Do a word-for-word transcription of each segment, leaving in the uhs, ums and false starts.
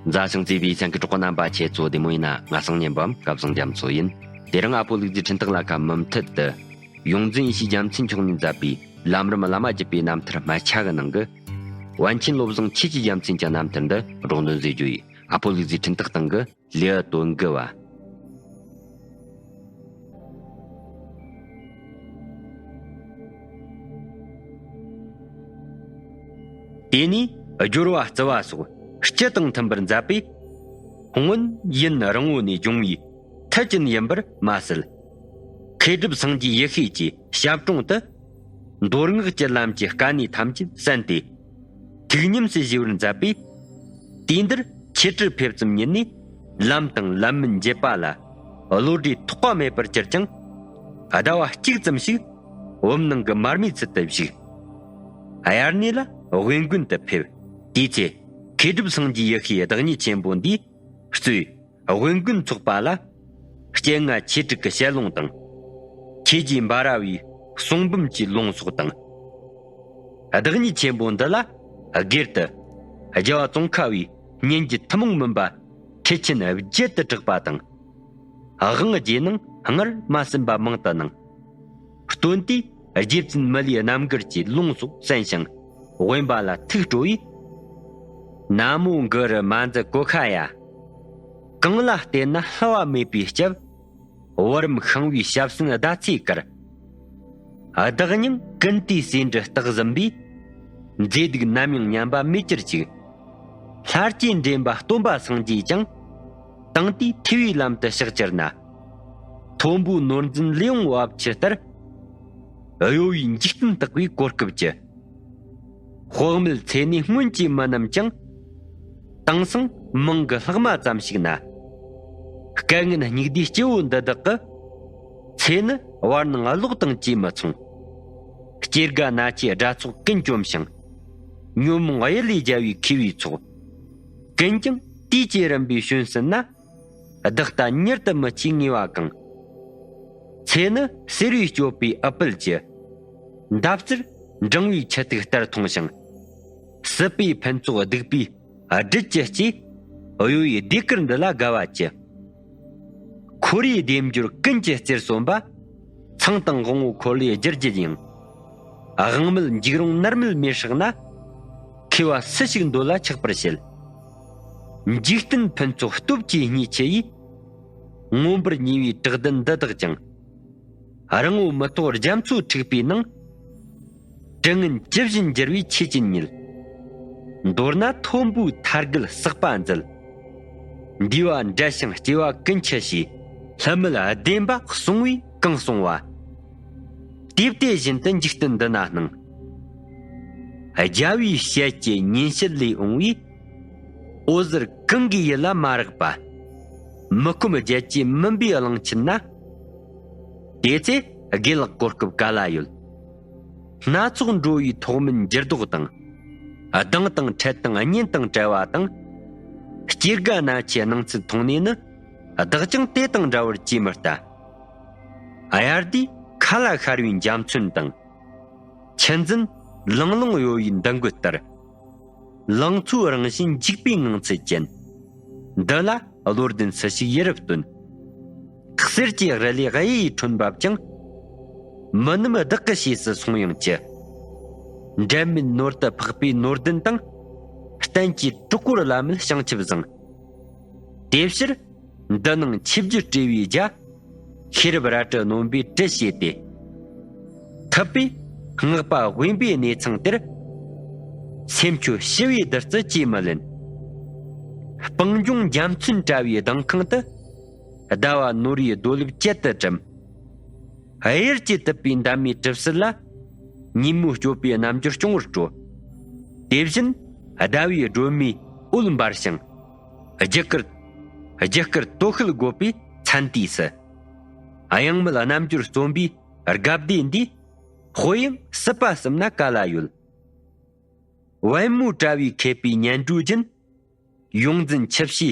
མཛའ་ཞིང་བརྩེ་བའི་སེམས་ཀྱི་གྲོགས་པོ་རྣམ་པ། ཁྱེད་ཚོ་བདེ་མོ་ཡིན་ན། ང་སང་ཉན་པམ་སྐལ་བཟང་རྒྱ་མཚོ་ཡིན། དེ་རིང་ཨ་ཕོ་ལུག་རྫིའི་འཕྲིན་ཐག་ལ་ཁ་མུ་མཐུད་དུ། ཡོངས་འཛིན་ཡེ་ཤེས་རྒྱལ་མཚན་མཆོག་ནས་མཛད་པའི་ལམ་རིམ་བླ་མ་བརྒྱུད་པའི་རྣམ་ཐར་སྨད་ཆ་གི་ནང་གི། པཎ་ཆེན་བློ་བཟང་ཆོས་ཀྱི་རྒྱལ་མཚན་གྱི་རྣམ་ཐར་འདི་སྒྲོག་འདོན་མཛད་རྒྱུ་ཡིན། ཨ་ཕོ་ལུག་རྫིའི་འཕྲིན་ཐག་སྟེང་གི་ལེའུ་དོན་དགུ་བ། དེ་ནས་སྦྱོར་བ་རྩི་བ་སོགས་སྤྱི་དང་མཐུན་པར་མཛད་པས། སྔོན་ཡུན་རིང་བོ་ནས་བྱུང་བའི་མཐུ་ཅན་ཡིན་པར་མ་ཟད། མཁས་གྲུབ་སངས་རྒྱས་ཡེ་ཤེས་ཀྱི་ཞབས་དྲུང་དུ། མདོ་སྔགས་ཀྱི་ལམ་གྱི་དཀའ་གནད་ཐམས་ཅད་བསལ་ཏེ། ཐུགས་ཉམས་སུ་བཞེས་པར་མཛད་པས། དུས་འདིར་ཆོས་ཁྲིར་ཕེབས་ཙམ་ཉིད་ནས་ལམ་དང་ལམ་མིན་འབྱེད་པ་ལ་བློ་གྲོས་ཐོགས་པ་མེད་པར་གྱུར་ཀྱང་། ཟླ་བ་གཅིག་ཙམ་ཞིག་བུམ་ནང་གི་མར་མེའི་ཚུལ་དུ་བཞུགས། དབྱར་གནས་ལ་དབེན་དགོན་དུ་ཕེབས། དེའི་ཚེ་མཁས་གྲུབ་སངས་རྒྱས་ཡེ་ཤེས་བདག་ཉིད་ཆེན་པོ་འདིས་གཙོས། དབེན་དགོན་ཚོགས་པ་ལ་སྤྱན་སྔ་ཆོས་དྲུག་གི་ཞལ་ལུང་དང་། ཆོས་རྗེ་འབའ་ར་བའི་གསུང་འབུམ་གྱི་ལུང་སོགས་དང་། བདག་ཉིད་ཆེན་པོ་འདི་ལ་སྒེར་དུ་རྒྱལ་བ་ཙོང་ཁ་བའི་སྙན་བརྒྱུད་ཐུན་མོང་མིན་པ་མཐུ་ཆེན་བརྒྱད་དུ་གྲགས་པ་དང་། དབང་རྗེས་གནང་སྔར་མ་ཟིན་པ་མང་དུ་གནང་། སྟོན་དུས་རྗེ་བཙུན་མི་ལའི་རྣམ་དཀར་གྱི་ལུང་སོགས་གསན་ཞིང་དབེན་པ་ལ་ཐུགས་སྤྲོ་བས། ན་མོ་གུ་རུ་མ་འཛི་ཀོ་ཁ་ཡ། གང་ལ་བལྟས་ན་བསླུ་བ་མེད་པའི་སྐྱབས། བུ་རམ་ཤིང་བའི་ཞབས་སེན་ཟླ་ཚེས་དཀར། བདག་སྙིང་ཀུན་ཏུའི་ཟེའུ་འབྲུ་སྟག་ཟིན་པས། མཛེས་སྡུག་ནམ་ཡང་ཉམས་པ་མེད་གྱུར་ཅིག། ལྷར་བཅས་འདྲེན་པ་སྟོན་པ་སངས་རྒྱས་ཀྱང་། དེང་དུས་ཐུལ་བའི་ལམ་དུ་གཤེགས་གྱུར་ན། མཐོན་པོའི་ནོར་འཛིན་ལས་འོང་བབ་ཆུ་ལྟར། གཡོ་བའི་འཇིག་རྟེན་རྟག་པའི་གོ་སྐབས་ཀྱི། དཔག་མེད་ཚེ་ནས་སྔོན་གྱི་མི་རྣམས་ཀྱང་། དེང་སང་མིང་གི་ལྷག་མ་ཙམ་ཞིག་ན། སྐལ་ངན་སྙིགས་ལྡན་སྐྱེ་བོ་འདི་དག་གི། ཚེ་ནི་བར་སྣང་གློག་དང་བཅས་མི་མཚུངས། སྐྱེ་རྒ་ན་འཆིའི་དགྲ་ཚོགས་ཀུན་བཅོམ་ཞིང་། ཉོན་མོངས་གཡུལ་ལས་རྒྱལ་བའི་མཁས་པའི་ཚོགས། ཀུན་ཀྱང་དུས་ཀྱི་རིམ་པས་བྱོན་ཟིན་ན། བདག་ལྟ་མྱུར་དུ་མི་མཆིས་ངེས་པ་གང་། ཚེ་ནི་སེར་བའི་སྤྱོད་པའི་ཨུཏྤལ་གྱི། འདབ་རྩེར་འབྲང་བའི་ཆུ་ཐིགས་ལྟར་མཐོང་ཞིང་། སྲིད་པའི་ཕུན་ཚོགས་སྡིག་པའི་སྦྲུལ་གྱི་ལྕེ། གཡོ་བའི་ཟློས་གར་འདི་ལ་དགའ་བ་ཅི། འཁོར་བའི་སྡེབ་སྦྱོར་ཀུན་གྱི་རྩེར་སོན་པ། ཚངས་དང་དབང་པོ་འཁོར་ལོས་སྒྱུར་རྒྱུ་ཡང་། དབང་མེད་འཇིགས་རུང་མནར་མེད་མེར་སྲེག་ན། མཁས་པ་སུ་ཞིག་འདོད་ལ་ཆགས་པར་བྱེད། འཇིག་རྟེན་ཕུན་ཚོགས་སྟོབས་ཀྱིས་བརྙས་ཆེ་ཡིས། མངོན་པར་བརྙས་པའི་བྲག་གདན་འདི་དག་ཀྱང་། རིང་པོ་མི་ཐོགས་རྒྱ་མཚོའི་འཁྲིགས་པའི་ནང་། དྲི་ངན་ཇི་བཞིན་འགྱུར་བའི་ཆོས་ཅན་ཉིད། མདོར་ན་མཐོན་པོའི་མཐའ་རྒུད་བསགས་པ་མཛད། འདུས་པ་འབྲལ་ཞིང་སྐྱེ་བ་ཀུན་འཆི་ཞེས། ལྷ་མིད་བདེན་པ་གསུང་བས་གང་གསུང་བ། དེ་བལྟས་བཞིན་དུ་འཇིག་རྟེན་འདི་ན་སྣང་། རྒྱལ་བའི་ཞལ་གྱི་ཉིན་བྱེད་ལས་འོངས་པའི། འོད་ཟེར་གང་གི་ཡིད་ལ་མ་རེག་པ། མི་ཁོམ་བརྒྱད་ཀྱི་མུན་པའི་གླིང་ཆེན་ན། དེ་ཚེ་དགེ་ལེགས་གོ་སྐབས་ག་ལ་ཡོད། སྣ་ཚོགས་འགྲོ་བའི་ཐོག་མིན་འགྱུར་ལྡོག་དང་། སྡང་དང་འཕྲལ་དང་གཉེན་དང་བྲལ་བ་དང་། སྐྱེ་རྒ་ན་འཆིའི་སྣང་ཚུལ་མཐོང་ནས་ནི། བདག་ཀྱང་དེ་དང་འདྲ་བར་ཅིས་མི་ལྟ། དབྱར་དུས་ཁ་ལ་ཤར་བའི་འཇའ་ཚོན་དང་། ཆུ་འཛིན་ལང་ལོང་གཡོ་བའི་འདུ་འགོད་ལྟར། ལང་ཚོའི་རང་བཞིན་འཇིག་པའི་ངང་ཚུལ་ཅན། འདི་ལ་བློ་ལྡན་སུ་ཞིག་ཡིད་རབ་སྟོན། གསེར་གྱི་རི་ལས་གཡུ་ཡི་ཁྲོན་འབབ་ཀྱང་། མི་ནུབ་བདག་གི་ཞེས་སུ་སོང་ཡང་ཅི། འབྲལ་མེད་ནོར་དུ་འཕགས་པའི་ནོར་ལྡན་དང་། བསྟན་གྱི་གྲོགས་པོར་བླ་མེད་བྱང་ཆུབ་བཟང་། དེ་ཕྱིར་འདི་ནང་ཆོས་བརྒྱུད་སྤྲེལ་བའི་རྒྱ། ཤེས་རབ་རལ་གྲི་རྣོན་པོས་དྲིལ་བྱས་ཏེ། ཐུབ་པས་སྔགས་པ་དབེན་པའི་གནས་ཚང་དེར། སེམས་ཆོས་ཞི་བའི་བདུད་རྩི་ཅིས་མི་ལེན། སྤང་ལྗོངས་རྒྱ་མཚོན་བཀྲ་བའི་ལྡིང་ཁང་དུ། ཟླ་བ་ནོར་བུའི་རྡོ་ལེབ་བཅད་དུ་བཀྲམ། གཡེར་གྱིས་དུབ་པའི་འདབ་མའི་གྲིབ་བསིལ་ལ། ཉིན་མོའི་སྤྱོད་པའི་རྣམ་འགྱུར་སྐྱོང་བར་སྤྲོ། དེ་བཞིན་ཟླ་བའི་སྒྲོན་མེའི་འོད་འབར་ཞིང་། རྒྱུ་སྐར། རྒྱུ་སྐར་དོ་ཤལ་བགོད་པའི་མཚན་དུས་སུ། གཡེང་མེད་རྣམ་འགྱུར་རྩོམ་པའི་དགའ་བདེ་འདིས། དཔེ་ཡང་སྲིད་པ་གསུམ་ན་ག་ལ་ཡོད། པད་མོ་བཀྲ་བའི་མཁས་པའི་སྙན་སྒྲོན་རྒྱུན། ཡོངས་འཛིན་ཆུ་བྱའི་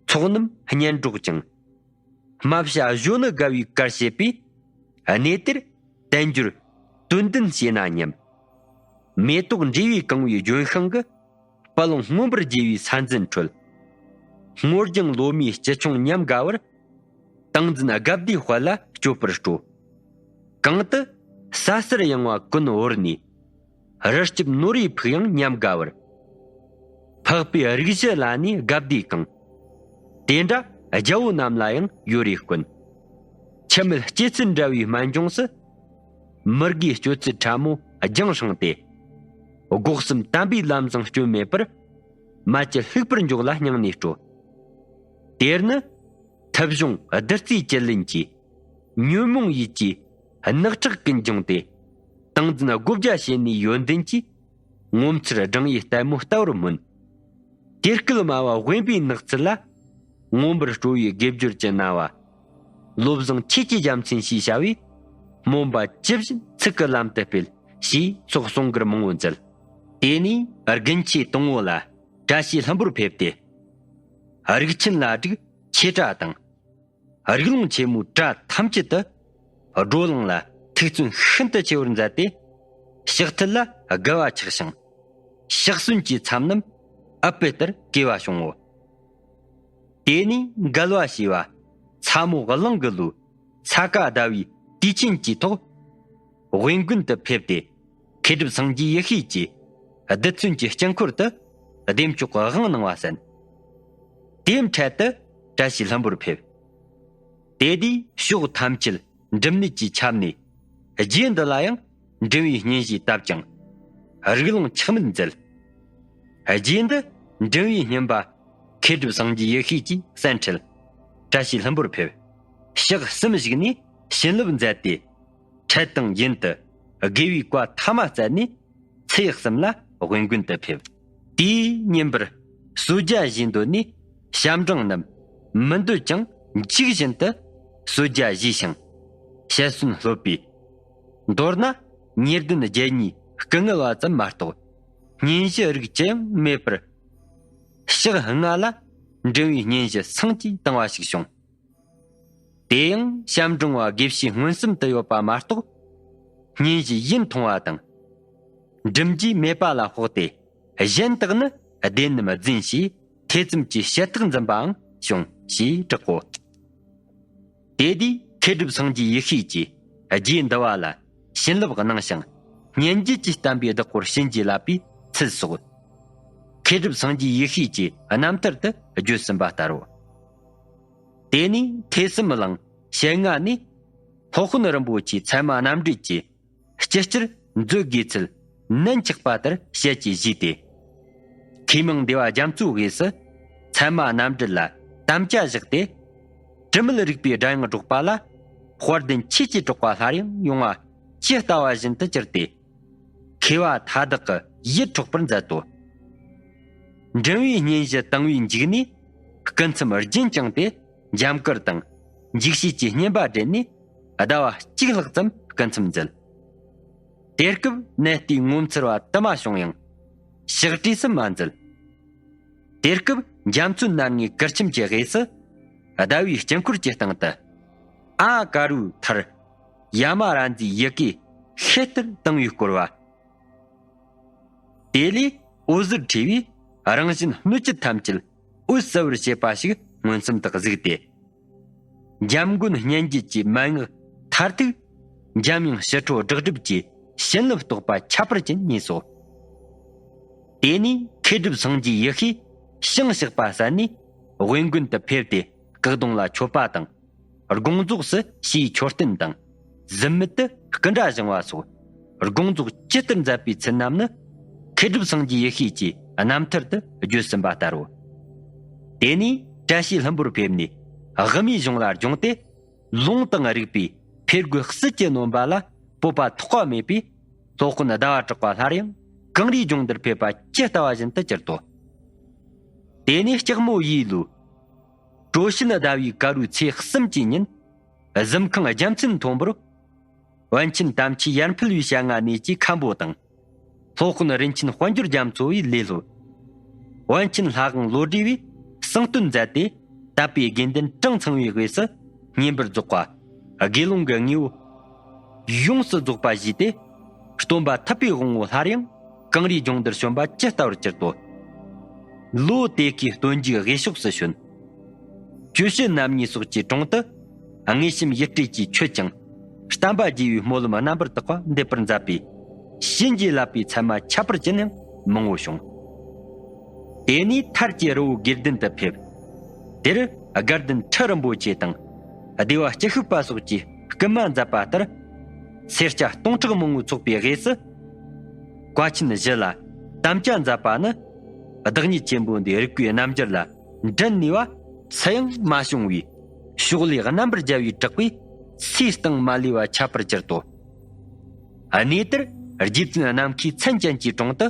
ཚོགས་རྣམས་སྙན་སྒྲོག་ཅིང་། རྨ་བྱ་གཞོན་ནུ་དགའ་བའི་གར་བྱེད་པའི། གནས་དེར་དལ་འབྱོར་དོན་ལྡན་བྱེད་ན་སྙམ། མེ་ཏོག་འབྲས་བུས་གང་བའི་ལྗོན་ཤིང་གི། སྤུ་ལོང་སྔོན་པར་རྒྱས་པའི་ས་འཛིན་ཁྲོད། སྔོ་ལྗང་ལོ་མའི་སྐྱིད་ཆུང་ཉམས་དགའ་བར། ཏིང་འཛིན་དགའ་བདེའི་དཔལ་ལ་སྤྱོད་པར་སྤྲོ། གང་དུ་ས་སེར་ཡངས་པ་ཀུན་བོར་ནས། རི་སྐྱིབས་ནོར་བུའི་ཕུག་ཡངས་ཉམས་དགའ་བར། འཕགས་པའི་རིགས་བཞི་ལ་ནི་དགའ་བདེ་གང་། དེ་འདྲ་རྒྱལ་པོ་རྣམས་ལ་ཡང་ཡོད་རེ་དཀོན། འཆི་མེད་སྐྱེད་ཚལ་འདྲ་བའི་སྨན་ལྗོངས་སུ། མི་དགེའི་སྤྱོད་ཚུལ་ཕྲ་མོ་རྒྱང་སྲིང་སྟེ། སྒོ་གསུམ་དམ་པའི་ལམ་བཟང་སྐྱོན་མེད་པར། མ་བཅོས་ལྷུག་པར་འཇུག་ལ་སྙིང་ནས་སྤྲོ། དེར་ནི་ཐུབ་གཞུང་བདུད་རྩིའི་བཅུད་ལེན་གྱིས། ཉོན་མོངས་ཡིད་ཀྱི་རྣག་ཁྲག་ཀུན་སྦྱངས་ཏེ། ཏིང་འཛིན་སྒོ་བརྒྱ་བྱེད་ནུས་ཡོན་ཏན་གྱིས། ངོ་མཚར་སྦྲང་བུའི་ལྟད་མོ་ལྟ་བར་སྨོན། དེ་སྐད་སྨྲ་བ་དབེན་པའི་ནགས་ཚལ་ལ། མངོན་པར་སྤྲོ་བའི་དགེ་སྦྱོར་གྱི་སྣང་བ། བློ་བཟང་ཁྱེད་ཀྱི་རྒྱལ་མཚན་ཞེས་བྱ་བས། སྨོན་པ་ཇི་བཞིན་ཚིག་གི་ལམ་དུ་སྤེལ། ཞེས་སོགས་གསུང་མགུར་མང་པོ་མཛད། དེ་ནས་དགུན་ཆོས་དང་པོ་ལ་བཀྲ་ཤིས་ལྷུན་པོར་ཕེབས་ཏེ། རིགས་ཆེན་ལ་དྲུག་ཆོས་གྲྭ་དང་། རིགས་ལུང་ཆེན་མོའི་གྲྭ་ཐམས་ཅད་དུ། བགྲོ་གླེང་ལ་ཐུགས་བརྩོན་ཤིན་ཏུ་ཆེ་བར་མཛད་དེ། ཕྱག་ཐལ་ལ་དགའ་བ་ཆགས་ཤིང་། ཕྱག་སྲོལ་གྱི་མཚམས་རྣམས་ཨ་པེ་ལྟར་གོ་བ་བྱུང་ངོ་། དེ་ནས་འགལ་བ་ཞེས་པ་ཚ་མོ་གླང་གི་ལོའི་ས་ག་ཟླ་བའི་དུས་ཆེན་གྱི་ཐོག་དབེན་དགོན་དུ་ཕེབས་ཏེ། མཁས་གྲུབ་སངས་རྒྱས་ཡེ་ཤེས་ཀྱིས་རྡུལ་ཚོན་གྱི་དཀྱིལ་འཁོར་དུ་བདེ་མཆོག་གི་དབང་གནང་བ་གསན། དེའི་འཕྲལ་དུ་བཀྲ་ཤིས་ལྷུན་པོར་ཕེབས། དེ་དུས་ཕྱོགས་ཐམས་ཅད་འབྲུམ་ནད་ཀྱིས་ཁྱབ་ནས། རྗེ་འདི་ལ་ཡང་འབྲུམ་བུའི་སྙུན་གཞིས་བཏབ་ཅིང་། རིགས་ལུང་ཆག་མེད་མཛད། རྗེ་འདི་འབྲུམ་བུའི་སྙུན་པ་མཁས་གྲུབ་སངས་རྒྱས་ཡེ་ཤེས་ཀྱིས་གསན་འཕྲལ། བཀྲ་ཤིས་ལྷུན་པོར་ཕེབས། ཞག་གསུམ་བཞུགས་ནས་བྱིན་རླབས་མཛད་དེ། འཕྲལ་དང་ཡུན་དུ་དགེ་བའི་བཀའ་ཐ་མ་སྩལ་ནས། ཚེས་གསུམ་ལ་དབེན་དགོན་དུ་ཕེབས། དེའི་ཉིན་པར་གསོལ་ཇ་བཞེས་འདོད་ནས། ཞབས་འབྲིང་རྣམས་མི་འདོད་ཀྱང་འཇིགས་བཞིན་དུ་གསོལ་ཇ་བཞེས་ཤིང་། ཞལ་གསོན་ལྷོད་པས། མདོར་ན་ཉེར་བདུན་བརྒྱད་གཉིས་སྐུ་ངལ་བ་ཙམ་མ་གཏོགས། སྙུན་གཞི་རིགས་ཅི་ཡང་མེད་པར། ཞག་ལྔ་ལ་འབྲུམ་བུའི་སྙུན་གཞི་སངས་ཀྱིས་བཏང་བ་ཞིག་བྱུང་། དེ་ཡང་ཞབས་འབྲིང་བ་དགེ་བཤེས་མངོན་སུམ་དུ་ཡོད་པ་མ་གཏོགས། སྙུན་གཞི་ཡིད་མཐོང་བ་དང་། འབྲུམ་རྒྱུད་མེད་པ་ལ་དཔགས་ཏེ། གཞན་དག་ནི་བདེན་ནམ་རྫུན་ཞེས་ཐེ་ཚོམ་གྱི་བྱེད་སྟེགས་འཛིན་པའང་བྱུང་ཞེས་གྲག་གོ། དེ་དུས་མཁས་གྲུབ་སངས་རྒྱས་ཡེ་ཤེས་ཀྱིས་རྗེ་འདི་བ་ལ་བྱིན་རླབས་གནང་ཞིང་། སྙན་བརྒྱུད་ཀྱི་བསྟན་པའི་བདག་པོར་བྱིན་གྱིས་བརླབས་པའི་ཚུལ་སོགས། མཁས་གྲུབ་སངས་རྒྱས་ཡེ་ཤེས་ཀྱི་རྣམ་ཐར་དུ་བརྗོད་ཟིན་པ་ལྟར་རོ། དེ་ནས་ཐོས་བསམ་གླིང་ཞལ་ལྔ་ནས་སློབ་དཔོན་རིན་པོ་ཆེའི་ཚད་མ་རྣམ་འགྲེལ་གྱི་སྤྱི་སྤྱིར་མཛོད་དགོས་ཚུལ་ནན་ཆགས་པ་ལྟར་བཤད་ཀྱིས་བཞེས་ཏེ། མཁས་མང་འདུས་པ་རྒྱ་མཚོའི་དབུས་སུ་ཚད་མ་རྣམ་འགྲེལ་ལ་དམ་བཅའ་བཞག་སྟེ། དྲི་མེད་རིག་པའི་སྒྲ་དབྱངས་སྒྲོག་པ་ལ་དཔལ་ལྡན་ཆོས་ཀྱི་གྲགས་པ་སླར་ཡང་ཡོང་བ་ཇི་ལྟ་བ་བཞིན་དུ་གྱུར་ཏེ། མཁས་པ་མཐའ་དག་གི་ཡིད་འཕྲོག་པར་མཛད་དོ། འབྲིང་བའི་སྙན་ཞུ་དང་བའི་མཇུག་ནས་སྐུ་མཚམས་རྒྱུན་བསྐྱངས་ཏེ། འཇམ་དཀར་དང་འཇིགས་བྱེད་ཀྱི་བསྙེན་པ་སྦྲེལ་ནས་ཟླ་བ་གཅིག་ལྷག་ཙམ་སྐུ་མཚམས་མཛད། དེ་སྐབས་ནད་ལྟའི་ངོ་མཚར་བ་དུ་མ་བྱུང་ཡང་ཕྱག་བྲིས་སུ་མ་མཛད། དེ་སྐབས་རྒྱ་མཚོའི་ནར་ངའི་གུར་ཁྱིམ་གྱི་དབུས་སུ་ཟླ་བའི་དཀྱིལ་འཁོར་གྱི་སྟེང་དུ། ཨ་ཀ་རུའི་མཐར་ཡ་མ་ར་ཛའི་ཡི་གེ་ཤེལ་ལྟར་དྭངས་པས་བསྐོར་བ། དེ་ལས་འོད་ཟེར་འཕྲོས་པས་རང་གཞན་སྣོད་བཅུད་ཐམས་ཅད་འོད་གསལ་བར་བྱེད་པ་ཞིག་མངོན་སུམ་དུ་གཟིགས་ཏེ། འཇམ་མགོན་སྙན་བརྒྱུད་ཀྱི་མན་ངག་མཐར་ཐུག་འཇམ་དབྱངས་ཞི་ཁྲོ་སྒྲགས་སྒྲིབ་ཀྱི་བྱིན་རླབས་རྟོགས་པ་ཁྱད་པར་ཅན་རྙེད་སོ། དེ་ནས་མཁས་གྲུབ་སངས་རྒྱས་ཡེ་ཤེས་ཤིང་གཤེགས་པ་གསན་ནས་དབེན་དགོན་དུ་ཕེབས་ཏེ་སྐུ་གདུང་ལ་མཆོད་པ་དང་། དགོངས་རྫོགས་སུ་ཕྱིའི་མཆོད་རྟེན་དང་། གཟིམ་མལ་དུ་སྐུ་འདྲ་བཞེངས་པ་སོགས་དགོངས་རྫོགས་ཇི་ལྟར་མཛད་པའི་ཚུལ་རྣམས་ནི་མཁས་གྲུབ་སངས་རྒྱས་ཡེ་ཤེས་ཀྱི་རྣམ་ཐར་དུ་བརྗོད་ཟིན་པ་ལྟར་རོ། དེ་ནས་བཀྲ་ཤིས་ལྷུན་པོར་ཕེབས་ནས་དབུ་མའི་གཞུང་ལ་སྦྱོངས་ཏེ། ལུང་དང་རིགས་པའི་འཕེལ་རྒོལ་ཟིལ་གྱིས་གནོན་པ་ལ་སྤོབས་པ་ཐོགས་པ་མེད་པས། སློབ་དཔོན་ཟླ་བ་གྲགས་པ་སླར་ཡང་གངས་རིའི་ལྗོངས་འདིར་ཕེབས་པ་ཇི་ལྟ་བ་བཞིན་དུ་གྱུར་ཏོ། དེ་ནས་ལྕགས་མོ་ཡོས་ལོའི་གྲོ་ཞོན་ཟླ་བའི་དཀར་པོའི་ཚེས་གསུམ་གྱི་ཉིན། གཟིམ་ཁང་རྒྱལ་མཚན་མཐོན་པོར། པཎ་ཆེན་དམ་ཆོས་ཡར་འཕེལ་བའི་ཞལ་སྔ་ནས་ཀྱི་མཁན་པོ་དང་། སློབ་དཔོན་རིན་ཆེན་དཔལ་འབྱོར་རྒྱ་མཚོ་བའི་ལས་སློབ། པཎ་ཆེན་ལྷ་དབང་བློ་གྲོས་པས་གསུང་བསྟོད་མཛད་དེ། དད་པའི་དགེ་འདུན་གྲངས་ཚང་བའི་དབུས་སུ་བསྙེན་པར་རྫོགས་པ། དགེ་སློང་གི་དངོས་པོ་ཡོངས་སུ་རྫོགས་པ་བཞེས་ཏེ། སྟོན་པ་ཐུབ་པའི་དབང་པོ་སླར་ཡང་གངས་རིའི་ལྗོངས་འདིར་བྱོན་པ་ཇི་ལྟ་བར་གྱུར་ཏོ། ལོ་དེ་ཁའི་སྟོན་མཇུག་དབུས་ཕྱོགས་སུ་བྱོན། གྱོད་བཤད་རྣམ་གཉིས་སོགས་ཀྱི་དྲུང་དུ། དངོས་བཤམས་ཡིད་སྤྲུལ་གྱིས་མཆོད་ཅིང་། བསྟན་པ་རྒྱས་པའི་སྨོན་ལམ་རྣམ་པར་དག་པ་འདེབས་པར་མཛད་པས། བྱིན་གྱིས་བརླབས་པའི་མཚན་མ་ཁྱད་པར་ཅན་ཡང་མང་པོ་བྱུང་། དེ་ནས་མཐར་གྱིས་རི་བོ་དགེ་ལྡན་དུ་ཕེབས། དེར་དགའ་ལྡན་ཁྲི་རིན་པོ་ཆེ་དང་། སྡེ་བ་སྤྱི་ཤུག་པ་སོགས་ཀྱིས་སྐུལ་མ་མཛད་པ་ལྟར། སེར་སྐྱ་སྟོང་ཕྲག་མང་པོ་ཚོགས་པའི་དབུས་སུ། བཀའ་ཆེན་བཞི་ལ་དམ་བཅའ་མཛད་པ་ནི། བདག་ཉིད་ཆེན་པོ་འདིའི་རིག་པའི་རྣམ་འགྱུར་ལ་འགྲན་ནུས་པ་སུ་ཡང་མ་བྱུང་བས། ཕྱོགས་ལས་རྣམ་པར་རྒྱལ་བའི་གྲགས་པས་ཚེ་དང་མ་ལུས་པ་ཁྱབ་པར་གྱུར་ཏོ། གནས་དེར་རྗེ་བཙུན་ནམ་མཁའི་མཚན་ཅན་གྱི་དྲུང་དུ།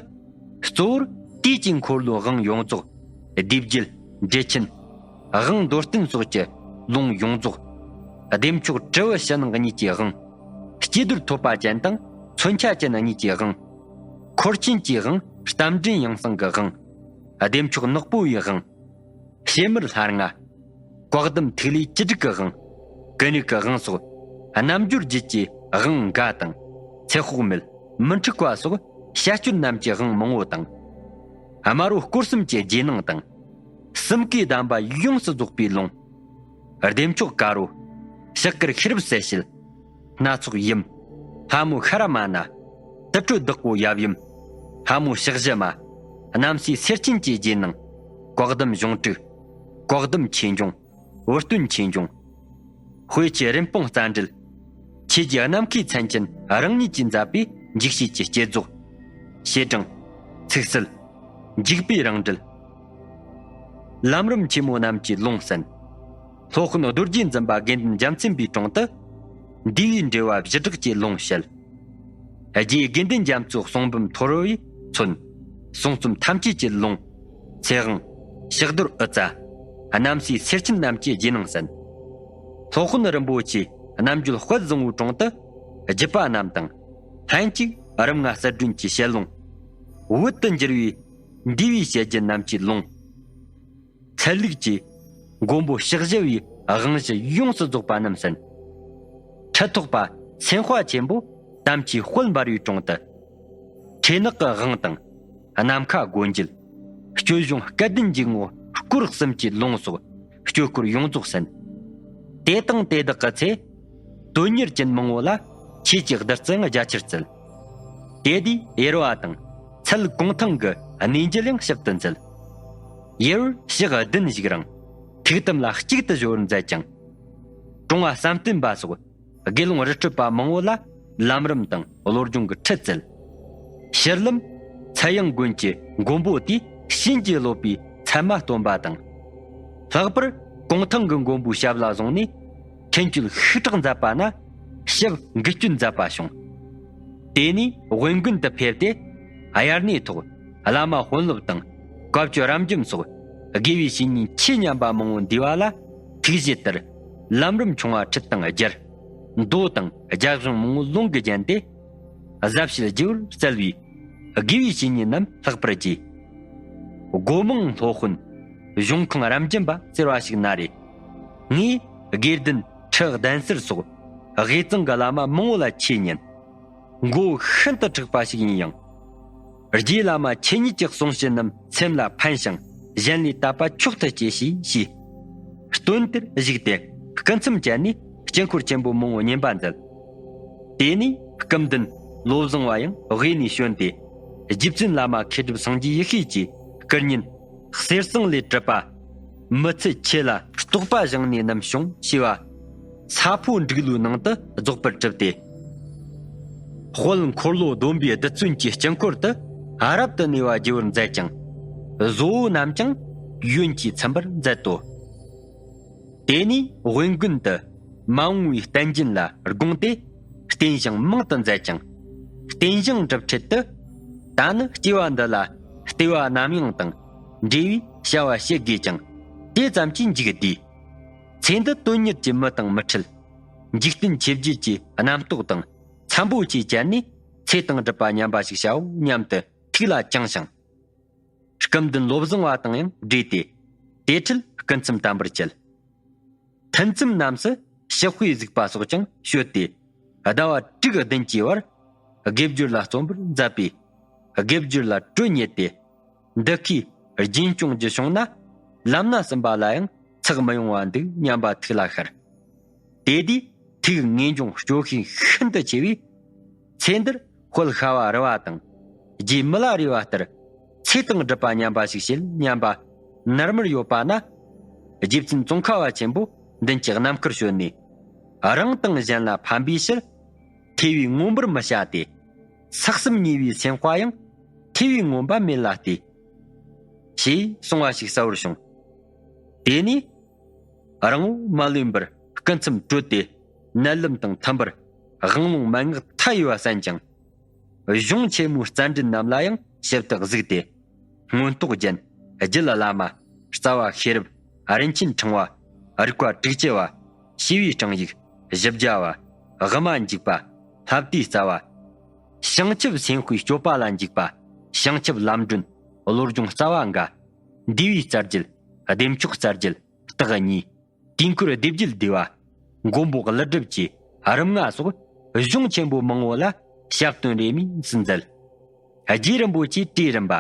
གཙོ་བོར་དུས་ཀྱི་འཁོར་ལོའི་དབང་ཡོངས་རྫོགས། སྡེ་བརྒྱད་འགྲེལ་ཆེན། དབང་མདོར་བསྟན་སོགས་ཀྱི་ལུང་ཡོངས་རྫོགས། བདེ་མཆོག་དྲིལ་བུ་ཕྱི་ནང་གཉིས་ཀྱི་དབང་། སྐྱེས་རྡོར་ཐོད་པ་ཅན་དང་མཚོན་ཆ་ཅན་གཉིས་ཀྱི་དབང་། འཁོར་ཆེན་གྱི་དབང་། རྟ་མགྲིན་ཡང་གསང་གི་དབང་། བདེ་མཆོག་ནག་པོ་བའི་དབང་། ཕྱེ་མར་ལྷ་ལྔ། བཀའ་གདམས་ཐིག་ལེ་བཅུ་དྲུག་གི་དབང་། ཀུན་རིག་གི་དབང་སོགས། རྣལ་འབྱོར་རྒྱུད་ཀྱི་དབང་འགའ་དང་། ཚེ་དཔག་མེད། མི་འཁྲུགས་པ་སོགས་བཤད་སྤྱོད་རྣམས་ཀྱི་དབང་མང་པོ་དང་། དམར་པོ་སྐོར་གསུམ་གྱི་རྗེས་གནང་དང་། གསུམ་ཀའི་གདམས་པ་ཡོངས་སུ་རྫོགས་པའི་ལུང་། བདེ་མཆོག་དཀར་པོ། ཕྱག་དཀར་ཤེས་རབ་གསལ་བྱེད། སྣ་ཚོགས་ཡུམ། ལྷ་མོ་ཤ་ར་མ་ན། དུར་ཁྲོད་བདག་པོ་ཡབ་ཡུམ། ལྷ་མོ་ཕྱག་བཞི་མ། རྣམ་སྲས་སེར་ཆེན་གྱི་རྗེས་གནང་། བཀའ་གདམས་གཞུང་དྲུག་བཀའ་གདམས་ཆོས་འབྱུང་། བུ་སྟོན་ཆོས་འབྱུང་། དཔེ་ཆོས་རིན་སྤུངས་རྩ་འགྲེལ། ཆོས་རྗེ་རྣམ་མཁའི་མཚན་ཅན་རང་ཉིད་ཀྱིས་མཛད་པའི་འཇིགས་བྱེད་ཀྱི་བསྐྱེད་རྫོགས། བྱེད་བྲང་། ཚིག་གསལ། འཇིགས་པའི་རང་འགྲེལ། ལམ་རིམ་ཆེན་མོ་རྣམས་ཀྱི་ལུང་གསན། སློབ་དཔོན་རྡོ་རྗེ་འཛིན་པ་དགེ་འདུན་རྒྱལ་མཚན་པའི་དྲུང་དུ། འདས་པའི་འགྲེལ་པ་བཞི་སྦྲགས་ཀྱི་ལུང་བཤད། རྗེ་དགེ་འདུན་རྒྱ་མཚོའི་གསུང་འབུམ་ཐོར་བུ་ཡིས་མཚོན། གསུང་རྩོམ་ཐམས་ཅད་ཀྱི་ལུང་། ཚེ་དབང་། ཕྱག་རྡོར་ཨུ་ཙ། རྣམ་སྲས་སེར་ཆེན་རྣམས་ཀྱི་རྗེས་གནང་གསན། སློབ་དཔོན་རིན་པོ་ཆེ་རྣམ་འགྱུར་དཔལ་བཟང་པོའི་དྲུང་དུ། བརྒྱུད་པ་རྣམས་དང་། ལྷན་ཅིག་རིམ་ལྔ་གསལ་སྒྲོན་གྱི་ཞལ་ལུང་། བོད་དུ་འགྱུར་བའི་འདས་པའི་བཤད་རྒྱུད་རྣམས་ཀྱི་ལུང་། ཚན་རིག་གི་མགོན་པོ་ཕྱག་བཞི་པའི་དབང་བཞི་ཡོངས་སུ་རྫོགས་པ་རྣམས་གསན། ཁྲི་ཐོག་པ་སེམས་དཔའ་ཆེན་པོ་དམ་ཆོས་དཔལ་འབར་བའི་དྲུང་དུ། ཁྲིད་ནག་གི་དབང་དང་། ནམ་མཁའ་སྒོ་འབྱེད། སྤྱོད་གཞུང་སྐལ་ལྡན་འཇུག་ངོགས་སྐོར་གསུམ་གྱི་ལུང་སོགས་སྤྱོད་སྐོར་ཡོངས་རྫོགས་གསན། དེ་དང་དེ་དག་གི་ཚེ། དོན་གཉེར་ཅན་མང་པོ་ལ་ཆོས་ཀྱི་བདུད་རྩི་རྒྱ་ཆེར་བསྩལ། དེ་དུས་ཡེར་པ་དང་ཚལ་གུང་ཐང་གི་གནས་མཇལ་ཡང་ཞིབ་ཏུ་མཛད། ཡེར་པར་ཞག་བདུན་བཞུགས་རིང་ཐུགས་དམ་ལ་གཅིག་ཏུ་གཞོལ་བར་མཛད་ཅིང་། གྲོང་པ་བསམ་གཏན་པ་སོགས་དགེ་སློང་རི་ཁྲོད་པ་མང་པོ་ལ་ལམ་རིམ་དང་བློ་སྦྱོང་གི་ཁྲིད་བསྩལ། ཕྱིར་ལམ་ཚལ་གཡང་དགོན་གྱི་མགོན་པོ་དེས་བྱིན་གྱིས་རློབ་པའི་མཚན་མ་སྟོན་པ་དང་། ལྷག་པར་གུང་ཐང་གི་མགོན་པོའི་ཞབས་ལ་བཟུང་ནས་མཁན་སྤྱོད་ཤུགས་དྲག་མཛད་པ་ན་ཞབས་འགུལ་སྐྱོད་མཛད་པ་བྱུང་། དེ་ནས་དབེན་དགོན་དུ་ཕེབས་ཏེ་དབྱར་གནས་ཐོག་བླ་མ་དཔོན་སློབ་དང་བཀའ་བརྒྱུད་རབ་འབྱམས་སོགས་དགེ་བའི་བཤེས་གཉེན་ཆོས་ཉམས་པ་མང་པོ་འདུས་པ་ལ་ཐུགས་བཞེད་ལྟར་ལམ་རིམ་ཆུང་བ་ཁྲིད་དང་སྦྱར། མདོ་དང་རྒྱ་གཞུང་མང་པོ་ལུང་གིས་བརྒྱན་ཏེ། ཟབ་བཤད་རྒྱས་པར་སྩལ་བས་དགེ་བའི་བཤེས་གཉེན་རྣམས་ལྷག་པར་གྱིས། སྒོ་མང་སློབ་དཔོན་གཞུང་ཁང་རབ་འབྱམས་པ་ཟེར་བ་ཞིག་ན་རེ། ངས་དགེ་ལྡན་ཁྲི་གདན་སར་སོགས་དབུས་གཙང་གི་བླ་མ་མང་པོ་ལ་ཆོས་ཉན། མགོ་བོ་ཤིན་ཏུ་མཁྲེགས་པ་ཞིག་ཡིན་ཡང་། རྗེ་བླ་མ་ཆོས་ཉིད་ཀྱི་གསུང་བཤད་རྣམས་སེམས་ལ་ཕན་ཞིང་གཞན་ལས་དད་པ་མཆོག་ཏུ་སྐྱེ་ཞེས་ཞུས། སྟོན་དེར་གཞིགས་ཏེ་སྐུ་མཚམས་བཅད་ནས་དཀྱིལ་འཁོར་ཆེན་པོ་མང་པོ་བསྙེན་པ་མཛད། དེ་ནས་སྐུ་མདུན་བློ་བཟང་བ་ཡང་དབུས་ནས་བྱོན་ཏེ། རྗེ་བཙུན་བླ་མ་མཁས་གྲུབ་སངས་རྒྱས་ཡེ་ཤེས་ཀྱི་སྐུ་བརྙན་གསེར་ཟངས་ལས་གྲུབ་པ། མི་ཚེ་ཆོས་ལ་རྟོགས་པ་བཞེངས་ནས་རྣམ་བྱུང་ཞེས་པ། ས་ཕོ་འབྲུག་ལོའི་ནང་དུ་རྫོགས་པར་གྲུབ་སྟེ། དཔལ་འཁོར་ལོ་སྡོམ་པའི་རྡུལ་ཚོན་གྱི་དཀྱིལ་འཁོར་དུ་རབ་ཏུ་གནས་པ་བགྱི་བར་མཛད་ཅིང་། བཟོ་བོ་རྣམས་ཀྱང་ཡོན་གྱིས་ཚིམ་པར་མཛད་དོ། དེ་ནས་དབེན་དགོན་དུ་མ་འོངས་པའི་བསྟན་རྒྱུན་ལ་དགོངས་ཏེ་རྟེན་བཞེངས་མང་དུ་མཛད་ཅིང་། རྟེན་བཞེངས་གྲུབ་འཕྲལ་དུ་ད་ནི་སྐྱེ་བ་འདི་ལ་ལྟེ་བ་རྣམ་གཡེང་དང་འབྲེལ་བའི་བྱ་བ་བྱེད་དགོས་ཀྱང་དེ་ཙམ་གྱིས་མཇུག་བསྡུས། ཚེ་འདི་དོན་གཉེར་གྱི་མི་དང་མི་འཕྲད། འཇིག་རྟེན་ཆོས་བརྒྱད་ཀྱི་རྣམ་རྟོག་དང་འཚམ་པོ་ཆེ་བཅད་ནས་ཚེ་དང་སྒྲུབ་པ་མཉམ་པ་ཞིག་བྱའོ་སྙམ་དུ་ཐུགས་ལ་བཅངས་ཤིང་། སྐུ་མདུན་བློ་བཟང་བ་དང་ཡང་འབྲེལ་ཏེ་དེ་འཕྲལ་སྐུ་མཚམས་བསྟན་པར་བྱེད། ཐུན་མཚམས་རྣམས་སུ་ཞབས་དཔེ་གཟིགས་པ་སོགས་ཀྱང་ཞུས་ཏེ་ཟླ་བ་དྲུག་བདུན་གྱི་བར་དགེ་སྦྱོར་ལ་བརྩོན་པར་མཛད་པས་དགེ་སྦྱོར་ལ་དྲོད་རྙེད་དེ། འདི་ཁའི་རྒྱུན་སྐྱོང་རྒྱུ་བྱུང་ན་ལམ་སྣ་ཟིན་པ་ལ་ཡང་ ཚེགས་མི་ཡོང་བ་འདུག་སྙམ་པ་ཐུགས་ལ་ཤར། དེ་དུས་ཐུགས་ངེས་འབྱུང་སྐྱོ་ཤས་ཤིན་ཏུ་ཆེ་བས། ཚེ་འདིར་དཔལ་ཤ་བ་རི་བ་དང་། རྗེ་མི་ལ་རས་པ་ལྟར་ཚེ་དང་སྒྲུབ་པ་ཉམས་པ་ཞིག་བྱེད་སྙམ་པ་ནར་མར་ཡོད་པ་ན། རྗེ་བཙུན་ཙོང་ཁ་བ་ཆེན་པོ་མདུན་གྱི་རྣམ་དཀར་བྱོན་ནས། རང་དང་གཞན་ལ་ཕན་པའི་ཕྱིར། ཐོས་པས་མངོན་པར་མི་བྱ་སྟེ། ཚེགས་གསུམ་ཉེ་བའི་སེམས་དཔའ་ཡང་། ཐོས་པས་མངོན་པ་མེད་ལ་ལྟོས། ཞེས་གསུང་བ་ཞིག་གསལ་བར་བྱུང་། དེ་ནས་རང་ངོ་མ་ལུས་པར་སྐུ་མཚམས་གྲོལ་ཏེ། མནལ་ལམ་དང་མཐུན་པར་དབང་ལུང་མན་ངག་མཐའ་ཡས་པ་གསན་ཅིང་། གཞུང་ཆེན་མོའི་རྩ་འགྲེལ་རྣམས་ལ་ཡང་ཞིབ་ཏུ་གཟིགས་ཏེ། མངོན་རྟོགས་རྒྱན། རྒྱུད་བླ་མ། རྩ་བ་ཤེས་རབ། རིན་ཆེན་ཕྲེང་བ། རིགས་པ་དྲུག་ཅུ་པ། ཞི་བའི་སྤྲང་ཡིག། བཞི་བརྒྱ་པ། དབུ་མ་འཇུག་པ། ལྷ་བསྡུས་རྩ་བ། བྱང་ཆུབ་སེམས་དཔའི་སྤྱོད་པ་ལ་འཇུག་པ། བྱང་ཆུབ་ལམ་སྒྲོན། བློ་སྦྱོང་རྩ་བ་འགའ། འདུལ་བའི་རྩ་རྒྱུད། བདེ་མཆོག་རྩ་རྒྱུད། རྟགས་གཉིས། དུས་འཁོར་སྡེ་བརྒྱད་བསྡུས་པ། མགོན་པོ་ཀླུ་སྒྲུབ་ཀྱི་རིམ་ལྔ་སོགས་གཞུང་ཆེན་པོ་མང་བོ་ལ་ཞབས་བསྟོད་རེ་མིག་སུ་མཛད། རྗེ་རིན་པོ་ཆེའི་བྲིས་རིམ་པ།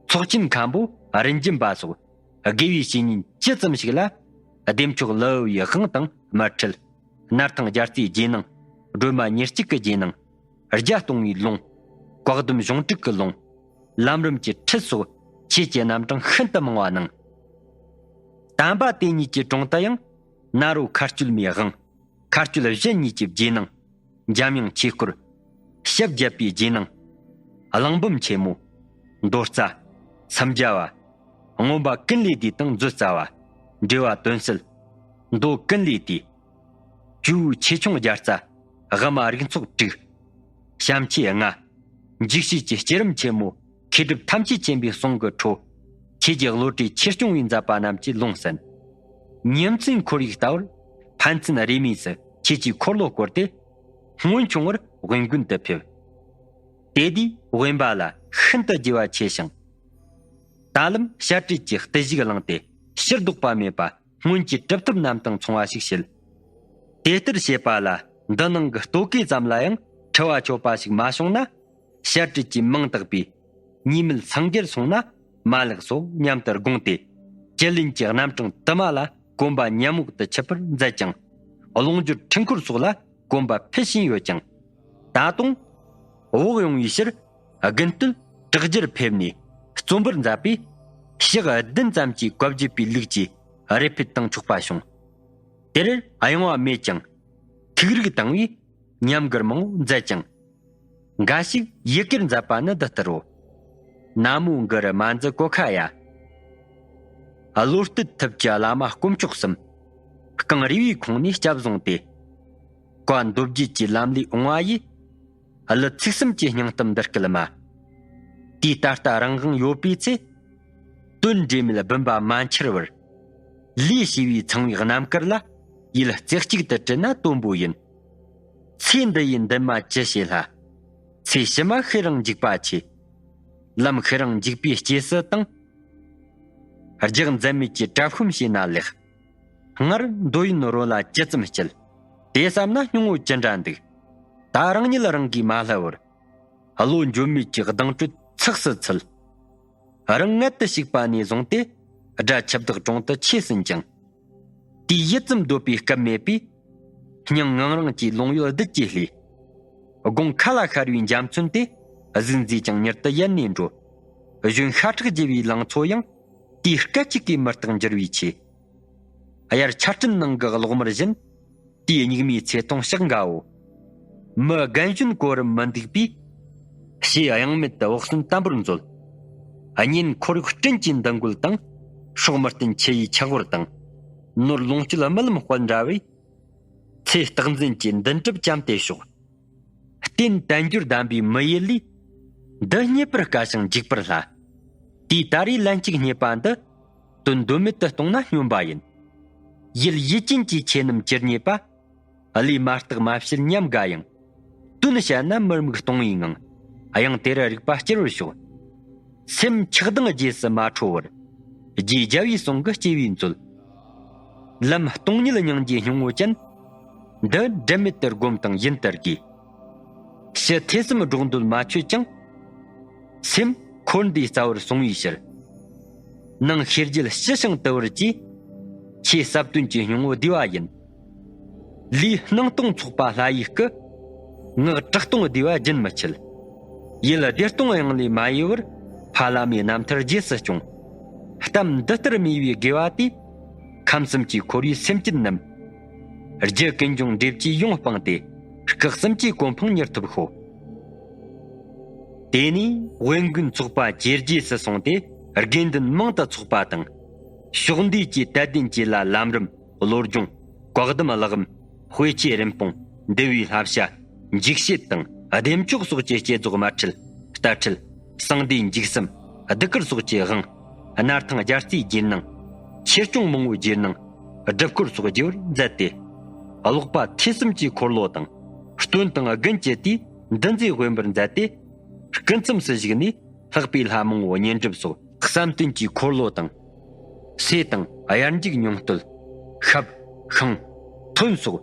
ཚོགས་ཆེན་མཁན་པོ་རིན་འབྱིན་པ་སོགས་དགེ་བའི་བཤེས་གཉེན་ཇི་ཙམ་ཞིག་ལ། བདེ་མཆོག་ལི་ཨུ་ཡི་དབང་དང་མི་འཕྲད། སྣར་ཐང་རྒྱལ་རྩེའི་རྗེས་གནང་། སྒྲོལ་མ་ཉེར་གཅིག་གི་རྗེས་གནང་། བརྒྱ་སྟོང་བའི་ལུང་། བཀའ་གདམས་གཞུང་དྲུག་གི་ལུང་། ལམ་རིམ་གྱི་ཁྲིད་སོགས་ཆོས་ཀྱི་རྣམ་གྲངས་ཤིན་ཏུ་མང་བ་གནང་། དམ་པ་དེ་ཉིད་ཀྱི་དྲུང་དུ་ཡང་། ནཱ་རོ་མཁའ་སྤྱོད་མའི་དབང་། མཁའ་སྤྱོད་གཞི་གཉིས་ཀྱི་རྗེས་གནང་། འཇམ་དབྱངས་ཆོས་སྐོར། ཞབས་བརྒྱད་པའི་རྗེས་གནང་། གླེགས་བམ་ཆེན་མོ། མདོ་རྩ། སུམ་བརྒྱ་པ། མངོན་པ་ཀུན་ལས་བདེ་དང་མཛོད་རྩ་བ། འགྲེལ་པ་དོན་གསལ། མདོ་ཀུན་ལས་བདེ། ཇོ་བོའི་ཆོས་ཆུང་བརྒྱ་རྩ། དབུ་མ་རིགས་ཚོགས་དྲུག། བྱམས་ཆོས་ལྔ། འཇིགས་བྱེད་ཀྱི་བསྐྱེད་རིམ་ཆེན་མོ། མཁས་གྲུབ་ཐམས་ཅད་མཁྱེན་པའི་གསུང་གི་འཕྲོ། ཆོས་ཀྱི་བློ་གྲོས་ཆེར་སྐྱོང་བའི་མཛད་པ་རྣམས་ཀྱི་ལུང་གསན། ཉིན་མཚན་ཁོར་ཡུག་ལྟ་བུར་ཕན་ཚུན་རེས་མོས་སུ་ཆོས་ཀྱི་འཁོར་ལོ་བསྐོར་ཏེ། སྔོན་བྱུང་བར་དབེན་དགོན་དུ་ཕེབས། དེ་དུས་དབེན་པ་ལ་ཤིན་ཏུ་དགེ་བ་ཆེ་ཞིང་། ད་ལམ་བཤད་སྤྲོས་ཀྱི་བརྟུལ་ཞུགས་བླངས་ཏེ། ཕྱིར་ལྡོག་པ་མེད་པ་སྔོན་གྱི་གྲུབ་ཐོབ་རྣམས་དང་མཚུངས་པ་ཞིག་བྱེད། དེ་ལྟར་བྱེད་པ་ལ་འདི་ནང་གི་ལྟོ་གོས་ཙམ་ལ་ཡང་འཁྲུལ་བ་ཆོད་པ་ཞིག་མ་བྱུང་ན། བཤད་སྤྲོས་ཀྱི་མིང་བཏགས་པའི་ཉེས་མེད་སངས་རྒྱས་སོང་ན་མ་ལེགས་སོ་སྙམ་དུ་དགོངས་ཏེ། ཅི་ལིན་གྱི་རྣམ་གྲངས་དུ་མ་ལ་གོམ་པ་ཉམས་མོག་ཏུ་ཆུད་པར་མཛད་ཅིང་། ལོངས་སྦྱོར་འཕྲུལ་འཁོར་སོགས་ལ་གོམ་པ་ཕུད་བཞིན་ཡོད་ཀྱང་། ད་དུང་བོགས་ཡོང་བའི་ཕྱིར་དགུན་སྟོད་བྲག་རྒྱར་ཕེབས་ནས་བརྩོན་པར་མཛད་པས། ཞག་བདུན་ཙམ་གྱི་བཀའ་བརྒྱུད་པའི་ལུགས་ཀྱི་རེ་ཕུད་བཏང་ཆོག་པ་བྱུང་། དེར་གཡེང་བ་མེད་ཀྱང་། ཐུགས་རིག་དྭངས་པས་ཉམས་མགུར་མང་པོ་མཛད་ཅིང་། འགའ་ཞིག་ཡི་གེར་མཛད་པ་ནི་འདི་ལྟར་རོ། ན་མོ་གུ་རུ་མ་འཛི་གོ་ཁ་ཡ། བློ་གཏད་ཐུབ་ཀྱི་བླ་མ་དཀོན་མཆོག་གསུམ། རྐང་རུས་པའི་ཁོང་ནས་སྐྱབས་བཟུང་སྟེ། བཀའ་མདོ་བརྒྱད་ཀྱི་ལམ་ལས་འོང་བ་ཡིས། གླུ་ཚིག་གསུམ་གྱི་སྙིང་གཏམ་འདི་སྐད་སྨྲ། དུས་ད་ལྟ་རང་དབང་ཡོད་པའི་ཚེ། དོན་འབྲས་མེད་བུམ་པ་མ་འཆར་བར། ལས་བྱས་པའི་ཚངས་པའི་རྣམ་དཀར་ལ། ཡིད་རྩེ་གཅིག་ཏུ་དྲིལ་ན་དོན་པོ་ཡིན། ཚེ་འདི་ཡི་འདུན་མ་ཅི་བྱེད་ལྷ། ཚེ་ཕྱི་མ་ཤི་རང་འཇིགས་པ་ཆེ། ལམ་ཤི་རང་འཇིགས་པའི་སྐྱེས་སུ་དང་། རྒྱག་འཛད་མེད་ཀྱི་གྲབས་ཤོམ་བྱས་ན་ལེགས། སྔར་འདོད་ཡོན་རོ་ལ་ཇི་ཙམ་སྐྱིད། དེ་བསམ་ན་སྙིང་བོ་ཅི་འདྲ་འདུག། ད་རང་ཉིད་རང་གིས་མ་བསླུ་བར། བློ་འགྱོད་མེད་ཀྱི་གདེང་དྲོད་ཚགས་སུ་ཚུད། རང་མངལ་དུ་ཞུགས་པ་ནས་བཟུང་སྟེ། དགྲ་འཆི་བདག་དྲུང་དུ་ཆས་ཟིན་ཅིང་། དུས་ཡུད་ཙམ་སྡོད་པའི་སྐབས་མེད་པས། སྙིང་ངང་རང་གི་ལོང་ཡོད་བདུད་ཀྱི་ལྷས། དགོང་ཁ་ལ་ཤར་བའི་འཇའ་ཚོན་དེ། གཟུགས་མཛེས་ཀྱང་མྱུར་དུ་ཡལ་ནས་འགྲོ། གཞོན་ཤ་ཁྲག་རྒྱས་པའི་ལང་ཚོ་ཡང་། དུས་སྐད་ཅིག་གིས་མུ་སྟེགས་འགྱུར་བའི་ཆེད། དབྱར་ཆར་སྤྲིན་ནང་གི་གློག་དམར་བཞིན། དུས་སྙིགས་མའི་ཚེ་ཐུང་ཞག་འགའོ། མི་རྒན་གཞོན་གོ་རིམ་མི་འདུག་པས། ཕྱི་གཡེང་མེད་དུ་བག་ཟོན་དམ་པོར་མཛོད། གཉེན་འཁོར་ཡུག་སྤྲིན་གྱི་འདུ་འགོད་དང་། སྲོག་མི་བརྟན་འཆི་བའི་ཆག་བུར་དང་། ནོར་ལོངས་སྤྱོད་རྨི་ལམ་དཔལ་འདྲ་བས། ཚེ་རྟག་འཛིན་གྱི་མདུན་གྲུབ་བཅོམ་སྟེ་ཤོག། རྟེན་དལ་འབྱོར་གདམས་པའི་མི་ཡུལ་ལས། འདི་རྙེད་པར་དཀའ་ཞིང་འཇིགས་པར་སླ། དུས་ད་རེས་ལན་གཅིག་རྙེད་པ་འདི། དོན་དོན་མེད་དུ་གཏོང་ན་སྨྱོན་པ་ཡིན། ཡུལ་ཡུལ་ཅན་གྱི་ཆོས་རྣམས་ཅི་རྙེད་པ། བློས་མ་བཏགས་མ་བྱས་ཉམས་དགའ་ཡང་། དོན་བཤད་ན་མི་རྨུགས་སྟོང་བའི་ངང་། གཡང་དེ་རུ་རིག་པ་བསྐྱུར་བར་ཤོག། སེམས་ཆགས་སྡང་རྗེས་སུ་མ་ཁྲོ་བར། རྗེ་རྒྱལ་བའི་གསུང་གི་སྐྱེས་བུའི་མཛོད། ལམ་སྟོང་ཉིད་སྙིང་རྗེའི་སྙིང་བོ་ཅན། འདི་འབྲལ་མེད་དུ་བསྒོམ་དང་ཡུན་དུ་དགོས། ཕྱི་ཐོས་བསམ་སྒྲོག་འདོད་མ་ཆོད་ཀྱང་། སེམས་འཁོར་འདས་རྩ་བར་སོང་བའི་ཕྱིར། ནང་ཤེས་རྒྱུད་ཞི་ཞིང་དུལ་བར་གྱིས། ཆོས་ཟབ་དོན་གྱི་སྙིང་པོ་བསྡུས་པ་ཡིན། ལུས་སྣང་སྟོང་ཚོགས་པ་ལྷ་ཡི་སྐུ། ངག་གྲགས་སྟོང་བསྡུས་པ་རྒྱུན་མི་འཆད། ཡིད་བདེ་སྟོང་དབྱིངས་ལས་མ་གཡོས་པར། ཕ་བླ་མའི་རྣམ་ཐར་རྗེས་སུ་སྐྱོང་། གཏམ་འདི་ལྟར་སྨྲས་པའི་དགེ་བ་དེས། ཁམས་གསུམ་གྱི་འཁོར་བའི་སེམས་ཅན་རྣམས། རྒྱུ་ཀུན་འབྱུང་འབྲས་བཅས་ཡོངས་སྤངས་ཏེ། སྐུ་གསུམ་གྱི་གོ་འཕང་མྱུར་ཐོབ་ཤོག། དེ་ནས་དབེན་དགོན་ཚོགས་པ་བཅོ་བརྒྱད་སུ་སོང་སྟེ། དགེ་འདུན་མང་དུ་ཚོགས་པ་དང་། ཕྱོགས་འདུས་ཀྱི་དད་ལྡན་གྱི་ལྷ་ལམ་རིམ། བློ་སྦྱོང་། བཀའ་གདམས་གླེགས་བམ། དཔེ་ཆོས་རིན་སྤུངས། འདུལ་བའི་བསླབ་བྱ། འཇིགས་བྱེད་དང་བདེ་མཆོག་སོགས་ཀྱི་བསྐྱེད་རྫོགས་མ་ཁྲིད། རྟ་ཁྲིད། གསང་བདེ་འཇིགས་གསུམ། གདུགས་དཀར་སོགས་ཀྱི་དབང་། སྣར་ཐང་རྒྱལ་རྩེའི་རྗེས་གནང་། ཆོས་སྐྱོང་མང་པོའི་རྗེས་གནང་། སྒྲུབ་སྐོར་སོགས་བགྱི་བར་མཛད་དེ། ཀློག་པ་ཐོས་བསམ་གྱི་འཁོར་ལོ་དང་། སྟོན་དང་དགུན་གྱི་དུས་འདུ་འཛི་དབེན་པར་མཛད་དེ། སྐུ་མཚམས་སུ་བཞུགས་ནས། ལྷག་པའི་ལྷ་མང་པོའི་བསྙེན་སྒྲུབ་སོགས། བསམ་གཏན་གྱི་འཁོར་ལོ་དང་། སོས་དང་། དབྱར་འཇིགས་སྙིང་བསྟོད། ཞབས། ཤིང་། ཐོན་སོགས།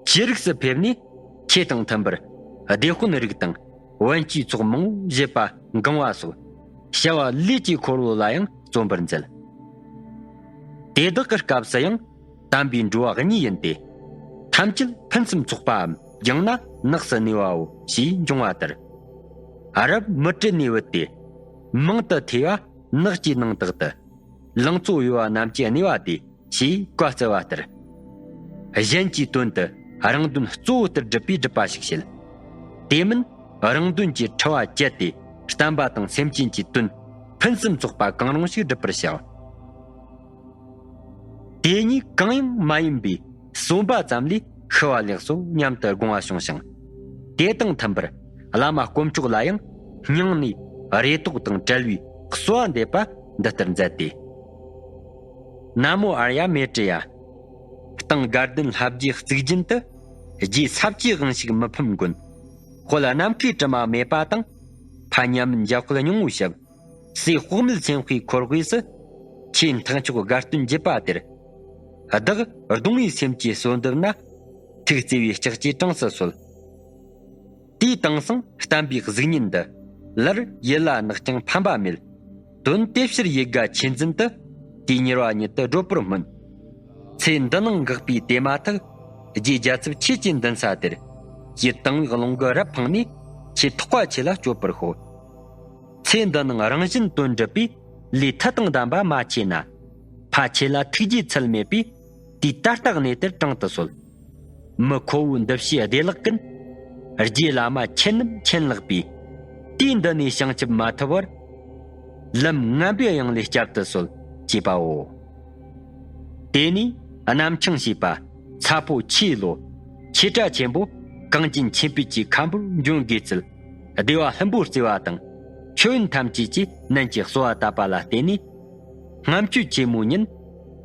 ཅི་རིགས་སུ་ཕེབས་ནས། ཆོས་དང་མཐུན་པར། སྡེ་དཔོན་རིགས་དང་། དབོན་སྤྱིའི་ཚོགས་མང་པོ་བཞེད་པ་འགང་བ་སོགས། བྱ་བ་ལས་ཀྱི་འཁོར་ལོ་ལ་ཡང་བརྩོན་པར་མཛད། དེ་དག་གི་སྐབས་སུ་ཡང་། དམ་པའི་འགྲོ་བ་གཉིས་ཡིན་ཏེ། ཐམས་ཅད་ཕུན་སུམ་ཚོགས་པའམ། ཡང་ན་ནགས་སུ་གནས་པའོ། ཞེས་འབྱུང་བ་ལྟར། རབ་མི་བྲི་ནས་བུད་དེ། མང་དུ་ཐོས་པ་ནགས་ཀྱི་ནང་དག་ཏུ། ལང་ཚོ་གཡོ་བ་རྣམས་ཀྱི་གནས་པ་དེ། ཞེས་བཀའ་སྩལ་བ་ལྟར། གཞན་གྱི་དོན་དུ་རང་དོན་གཙོ་བོ་ལྟར་སྒྲུབ་པའི་སྒྲུབ་པ་ཞིག་བྱེད། དེ་མིན་རང་དོན་གྱི་འཁྲུལ་བ་བཅད་དེ། བསྟན་པ་དང་སེམས་ཅན་གྱི་དོན་ཕུན་སུམ་ཚོགས་པ་གང་རུང་ཞིག་སྒྲུབ་པར་བྱའོ། དེ་གཉིས་གང་ཡང་མ་ཡིན་པའི་གསུངས་པ་ཙམ་ལས་ཤི་བ་ལེགས་སོ་སྙམ་དུ་དགོངས་པ་བྱུང་ཞིང་། དེ་དང་མཐུན་པར་བླ་མ་དཀོན་མཆོག་ལ་ཡང་སྙིང་ནས་རེ་དོགས་དང་བྲལ་བའི་གསོལ་བ་འདེབས་པ་འདི་ལྟར་མཛད་དེ། ན་མོ་ཨཱརྱ་མཻ་ཏྲེ་ཡ། སྟེང་དགའ་ལྡན་ལྷ་བརྒྱའི་གཙུག་རྒྱན་དུ། རྗེ་ས་བཅུའི་དབང་ཕྱུག་མི་ཕམ་མགོན། དཔལ་ནམ་མཁའི་དྲི་མ་མེད་པ་དང་། ཕ་མྱ་མིན་འཇའ་ཁོལ་སྙིང་པོའི་ཞབས། སྲས་དཔག་མེད་སེམས་དཔའི་འཁོར་དབུས་སུ། ཆོས་འཐག་མཆོག་དགའ་སྟོན་བགྱིས་པ་དེར། བདག་གདུང་བའི་སེམས་ཀྱིས་གསོལ་འདེབས་ན། ཐུགས་བརྩེ་བའི་ལྕགས་ཀྱུས་དྲངས་སུ་གསོལ། དེའི་དེང་སང་བསྟན་པའི་གཟུགས་བརྙན་འདི། ལར་ཡིད་ལ་བརྣག་ཀྱང་ཕན་པ་མེད། དོན་དེ་ཕྱིར་ཡིད་དགའ་ཆོས་འཛིན་དུ། དུས་གཉེར་བ་ཉིད་དུ་བགྲོད་པར་སྨོན། ཚེ་འདི་ནང་འགག་པའི་དེ་མ་ཐག་རྗེ་རྒྱལ་ཚབ་ཆོས་ཀྱི་འདུན་ས་དེར། ཡིད་དང་བའི་རླུང་གིས་རབ་འཕངས་ནས། ཆོས་ཐེག་པ་ཆེ་ལ་སྤྱོད་པར་ཤོག། ཚེ་འདི་ནང་རང་གཞན་དོན་སྒྲུབ་པའི། ལས་མཐའ་དང་ལྡན་པ་མ་མཆིས་ན། ཕ་ཆོས་ལ་ཐུགས་རྗེའི་ཚད་མེད་པས། དུས་ད་ལྟ་གནས་དེར་དྲང་དུ་གསོལ། མི་ཁོ་བོའི་འདུ་བྱེད་བདེ་བླག་ཀུན། རྗེ་བླ་མ་མཁྱེན་ནམ་མཁྱེན་ལགས་པས། དུས་འདི་ནས་བྱང་ཆུབ་མ་ཐོབ་བར། ལམ་ངན་པའི་གཡང་ལས་བསྐྱབ་ཏུ་གསོལ། ཅེས་པའོ། དེ་ནས་རྣམ་འཆང་ཞེས་པ་ཚ་པོ་ཆེའི་ལོ། ཆོས་གྲྭ་ཆེན་པོ་གངས་ཅན་ཆོས་འཕེལ་གྱི་མཁན་པོར་འབྱོན་དགོས་ཚུལ། སྡེ་པ་ལྷུན་པོ་རྩེ་བ་དང་། ཆོས་ཡོན་ཐམས་ཅད་ཀྱིས་ནན་གྱིས་གསོལ་བ་བཏབ་པ་ལ་བརྟེན་ནས། ལྔ་མཆོད་ཆེན་མོའི་ཉིན།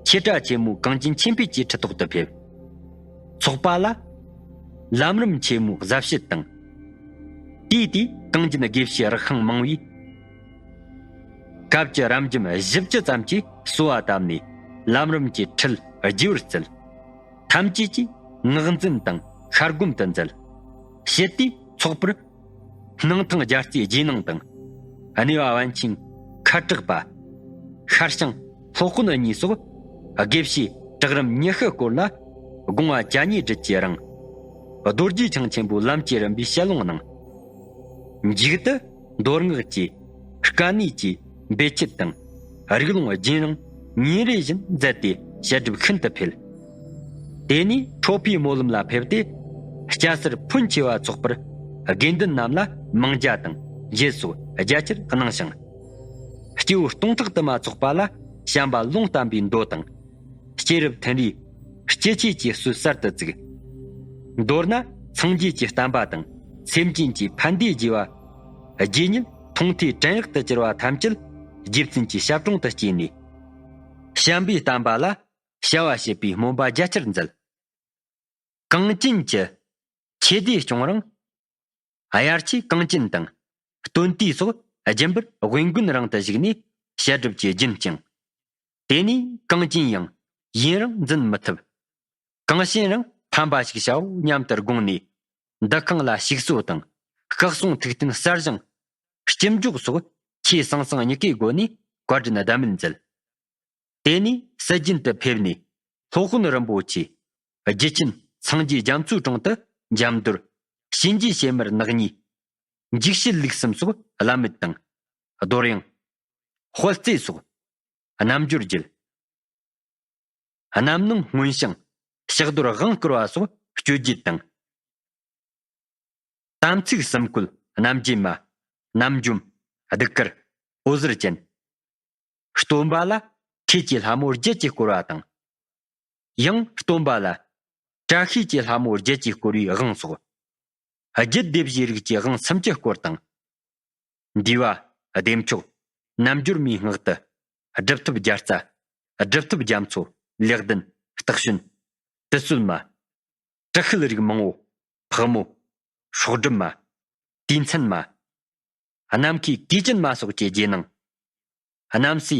ཆོས་གྲྭ་ཆེན་མོ་གངས་ཅན་ཆོས་འཕེལ་གྱི་ཁྲི་ཐོག་ཏུ་ཕེབས། ཚོགས་པ་ལ། ལམ་རིམ་ཆེན་མོའི་ཟབ་བཤད་དང་། དེའི་དུས་གངས་ཅན་དགེ་བཤེས་རག་ཤིང་མང་བས། སྐབས་ཀྱི་རབ་འབྱམས་བཞི་བཅུ་ཙམ་གྱིས་གསོལ་བ་བཏབ་ནས། ལམ་རིམ་གྱི་ཁྲིད་རྒྱས་པར་བརྩལ། ཐམས་ཅད་ཀྱིས་ངག་འཛིན་དང་ཤར་སྒོམ་དུ་མཛད། ཞི་བདེའི་ཚོགས་པར། སྣང་ཐང་རྒྱལ་རྩེའི་རྗེས་གནང་དང་། གནས་པ་པཎ་ཆེན་ཁ་དྲག་པ། ཤར་བྱང་སློབ་དཔོན་གཉིས་སོགས། དགེ་བཤེས་གྲལ་རིམ་ཉི་ཤུ་སྐོར་ལ། དགོངས་པ་བཅུ་གཉིས་སྒྲིལ་གྱི་རིང་། རྡོ་རྗེ་འཆང་ཆེན་པོའི་ལམ་གྱི་རིམ་པའི་དཔྱད་ལུང་གནང་། མཇུག་ཏུ་མདོ་སྔགས་ཀྱི་དཀའ་གནད་ཀྱི་འབུལ་ཆེད་དང་། རིགས་ལུང་རྒྱུན་རིང་ཉིན་རེ་བཞིན་མཛད་དེ་བཤད་སྒྲུབ་ཤིན་ཏུ་འཕེལ། དེ་ནས་ཁྲོ་ཕུའི་སྨོན་ལམ་ལ་ཕེབས་ཏེ། སྐྱ་སེར་ཕོན་ཆེ་བ་ཚོགས་པར་དགེ་འདུན་རྣམས་ལ་མང་ཇ་དང་འགྱེད་སོགས་རྒྱ་ཆེར་གནང་ཞིང་། སྐྱེ་བོ་སྟོང་ཕྲག་དུ་མ་ཚོགས་པ་ལ་བྱམས་པ་ལུང་བསྟན་པའི་མདོ་དང་། སྐྱེས་རབས་མཐུན་རེའི་སྐྱེ་མཆེད་ཀྱི་སྲོལ་གསར་དུ་བཙུགས། མདོར་ན་སངས་རྒྱས་ཀྱི་བསྟན་པ་དང་སེམས་ཅན་གྱི་ཕན་བདེའི་རྒྱུ་བ། རྗེ་ཉིད་མཐོང་ཐོས་བྲན་གཡོག་ཏུ་གྱུར་བ་ཐམས་ཅད་རྗེ་བཙུན་གྱི་ཞབས་དྲུང་དུ་བསྐྱེད་ནས། བྱམས་པའི་བསྟན་པ་ལ་བྱ་བ་བྱེད་པའི་སྨོན་པ་རྒྱ་ཆེར་མཛད། གངས་ཅན་གྱི་ཆོས་སྡེ་སྐྱོང་རིང་། དབྱར་ཆོས་གངས་ཅན་དང་སྟོན་དུས་སོགས་རྒྱུན་པར་དབེན་དགོན་རིང་དུ་བཞུགས་ནས་བཤད་སྒྲུབ་ཀྱི་རྒྱུན་བསྐྱངས། དེ་ནས་གངས་ཅན་ཡང་ཡུན་རིང་འཛིན་མི་ཐུབ། གངས་ཅན་རང་ཕན་པ་ཞིག་བྱའོ་སྙམ་དུ་དགོངས་ནས། འདུ་ཁང་ལ་ཞིག་གསོ་དང་། སྐུ་གསུང་ཐུགས་རྟེན་གསར་བཞེངས། སྐྱིབས་འཇོག་སོགས་ཆོས་ཟང་ཟིང་གཉིས་ཀའི་སྒོ་ནས་བཀའ་དྲིན་གདབ་མིན་མཛད། དེ་ནས་སྲིད་རྒྱུན་དུ་ཕེབས་ནས། སློབ་དཔོན་རིན་པོ་ཆེ། རྒྱུད་ཆེན་སངས་རྒྱས་རྒྱ་མཚོའི་དྲུང་དུ་འཇམ་རྡོར། གཤིན་རྗེ་གཤེད་མར་ནག་ཉེས། འཇིགས་བྱེད་ལུགས་གསུམ་སོགས་བླ་མེད་དང་། རྡོར་དབྱངས། དཔལ་བརྩེགས་སོགས་རྣམ་འབྱོར་བརྒྱད། རྣམ་སྣང་མངོན་ཞིང་ཕྱག་རྡོར་དབང་བསྐུར་བ་སོགས་སྤྱོད་བརྒྱད་དང་། དམ་ཚིག་གསུམ་བཀོད་རྣམ་འབྱེད་མ། རྣམ་འཇོམས། གདུགས་དཀར། འོད་ཟེར་ཅན། སྟོན་པ་ལ་ཁྱེད་ཀྱི་ལྷ་མོ་བརྒྱད་ཀྱིས་བསྐོར་བ་དང་། ཡང་སྟོན་པ་ལ་བཀྲ་ཤིས་ཀྱི་ལྷ་མོ་བརྒྱད་ཀྱིས་བསྐོར་བའི་དབང་སོགས། རྒྱུད་སྡེ་བཞིའི་རིགས་ཀྱི་དབང་སུམ་ཅུ་སྐོར་དང་། འདུས་པ། བདེ་མཆོག་རྣལ་འབྱོར་མའི་སྔགས་དུ། སྒྲུབ་ཐབས་བརྒྱ་རྩ། སྒྲུབ་ཐབས་རྒྱ་མཚོ། ལེགས་ལྡན། སྟག་ཞོན། དུད་གསོད་མ། དྲག་ཤུལ་རིགས་མང་པོ། ཕག་མོ། སྲོག་སྒྲུབ་མ། དུས་མཚན་མ། ནམ་མཁའི་གོས་ཅན་མ་སོགས་ཀྱི་རྗེས་གནང་། གནམ་སའི་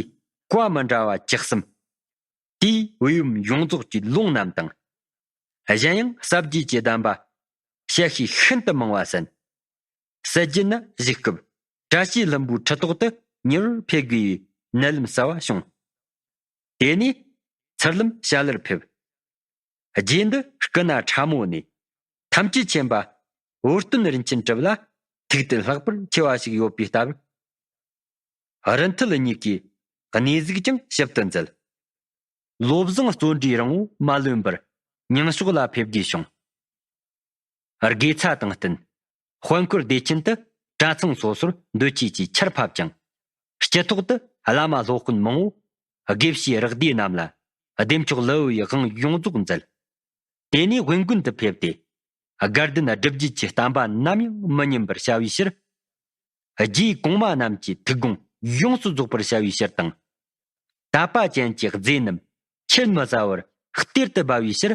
བཀའ་མི་འདྲ་བ་བཅུ་གསུམ། དེའི་བེའུ་ཡུམ་ཡོངས་རྫོགས་ཀྱི་ལུང་རྣམས་དང་། གཞན་ཡང་ཟབ་རྒྱས་ཀྱི་གདམས་པ་བཤད་ཤེས་ཤིན་ཏུ་མང་བ་གསན། ཟེར་རྒྱུ་ནི་གཞུག་སྐབས་བཀྲ་ཤིས་ལྷུན་པོའི་ཁྲི་ཐོག་ཏུ་མྱུར་ཕེབས་དགོས་པའི་མནལ་ལམ་གསལ་བ་བྱུང་། དེ་ནས་ཚུར་ལམ་བྱ་ལར་ཕེབས། རྗེ་འདི་སྐུ་ན་ཕྲ་མོ་ནས་ཐམས་ཅད་མཁྱེན་པ་འོད་སྟོན་རིན་ཆེན་གྲུབ་ལ་ཐུགས་དད་ལྷག་པར་ཆེ་བ་ཞིག་ཡོད་པའི་སྟབས། རིན་ཐུལ་གཉིས་ཀྱི་གནས་གཟིགས་ཀྱང་ཞིབ་ཏུ་མཛད། བློ་བཟང་བརྩོན་འགྲུས་རིང་པོ་མ་ལོན་པར་ཉང་ཕྱོགས་ལ་ཕེབས་དགོས་བྱུང་། དགེ་ཚ་དང་བསྟུན། དཔལ་འཁོར་སྡེ་ཆེན་དུ་གྲྭ་ཚང་སོ་སོར་འདོད་ཆེས་ཀྱི་ཆར་ཕབ་ཅིང་། སྤྱི་ཐོག་ཏུ་བླ་མ་སློབ་དཔོན་མང་པོ་དགེ་བཤེས་རག་སྡེ་རྣམས་ལ་བདེ་མཆོག་ལེའུ་ཡི་དབང་ཡོངས་རྫོགས་མཛད། དེ་ནས་དབེན་དགོན་དུ་ཕེབས་ཏེ། དགའ་ལྡན་སྒྲུབ་བརྒྱུད་ཀྱི་བསྟན་པ་ནམ་ཡང་མི་ཉམས་པར་བྱ་བའི་ཕྱིར། རྗེ་གོང་མ་རྣམས་ཀྱི་ཐུགས་དགོངས་ཡོངས་སུ་རྫོགས་པར་བྱ་བའི་ཕྱིར་དང་། དད་པ་ཅན་གྱི་རྫས་རྣམས་ཆད་མི་ཟ་བར་གཏེར་དུ་སྦ་བའི་ཕྱིར།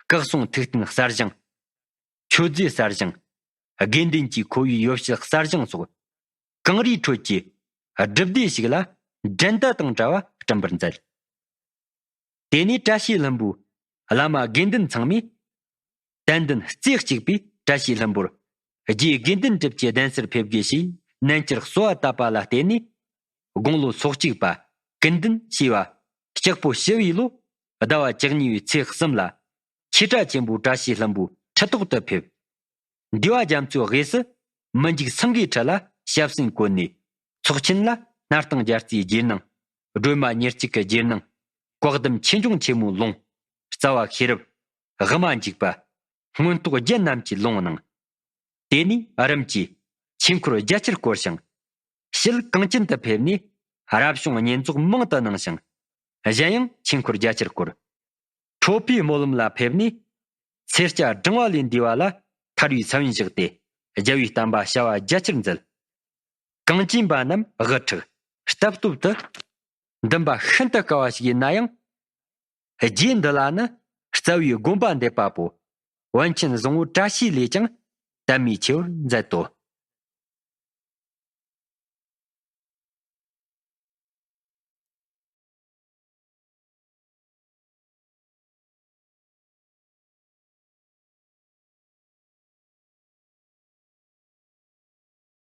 སྐུ་གསུང་ཐུགས་རྟེན་གསར་བཞེངས། མཆོད་རྫས་གསར་བཞེངས། དགེ་འདུན་གྱི་འཁོར་བའི་ཡོ་བྱད་གསར་བཞེངས་སོགས་གངས་རིའི་ཁྲོད་ཀྱི་སྒྲུབ་སྡེ་ཞིག་ལ་འགྲན་ཟླ་དང་བྲལ་བ་བསྐྲུན་པར་མཛད། དེ་ནས་བཀྲ་ཤིས་ལྷུན་པོའི་བླ་མ་དགེ་འདུན་ཚང་མས་དད་འདུན་རྩེ་གཅིག་པས་བཀྲ་ཤིས་ལྷུན་པོར་རྗེ་དགེ་འདུན་གྲུབ་ཀྱི་གདན་སར་ཕེབས་དགོས་ཞེས་ནན་གྱིས་གསོལ་བ་བཏབ་པ་ལ་བརྟེན་ནས། དགུང་ལོ་སོ་གཅིག་པ་ཀུན་ལྡན་ཞེས་པ་ལྕགས་ཕོ་བྱི་བའི་ལོ་ཟླ་བ་བཅུ་གཉིས་པའི་ཚེས་གསུམ་ལ་ཆོས་གྲྭ་ཆེན་པོ་བཀྲ་ཤིས་ལྷུན་པོའི་ཁྲི་ཐོག་ཏུ་ཕེབས། འདུས་པ་རྒྱ་མཚོའི་དབུས་སུ་མི་འཇིགས་སེང་གེའི་ཁྲི་ལ་ཞབས་སེན་བཀོད་ནས། ཚོགས་ཆེན་ལ་སྣར་ཐང་རྒྱལ་རྩེའི་རྗེས་གནང་། སྒྲོལ་མ་ཉེར་གཅིག་གི་རྗེས་གནང་། བཀའ་གདམས་ཆོས་འབྱུང་ཆེན་མོའི་ལུང་། རྩ་བ་ཤེས་རབ། དབུ་མ་འཇུག་པ། མངོན་རྟོགས་རྒྱན་རྣམས་ཀྱི་ལུང་གནང་། དེ་ནས་རིམ་གྱིས་ཆོས་འཁོར་རྒྱ་ཆེར་བསྐོར་ཞིང་། ཕྱིར་གངས་ཅན་དུ་ཕེབས་ནས་རབ་བྱུང་བསྙེན་རྫོགས་མང་དུ་གནང་ཞིང་། གཞན་ཡང་ཆོས་འཁོར་རྒྱ་ཆེར་བསྐོར། ཁྲོ་ཕུའི་སྨོན་ལམ་ལ་ཕེབས་ནས། སེར་སྐྱ་བགྲང་བ་ལས་འདས་པ་ལ་ཐར་བའི་ས་བོན་བཞག་སྟེ། རྒྱལ་བའི་བསྟན་པ་བྱ་བ་རྒྱ་ཆེར་མཛད། གངས་ཅན་པ་རྣམས་དབུ་ཁྲིད་སྟབས་སྟོབས་དུ་འདུན་པ་ཤིན་ཏུ་དཀའ་བ་ཞིག་ཡིན་ན་ཡང་། རྗེ་འདི་ལ་ནི་རྩ་བའི་དགོངས་པ་འདེབས་པ་པོ། པཎ་ཆེན་བཟང་པོ་བཀྲ་ཤིས་ལས་ཀྱང་དད་མོས་ཆེ་བར་མཛད་དོ།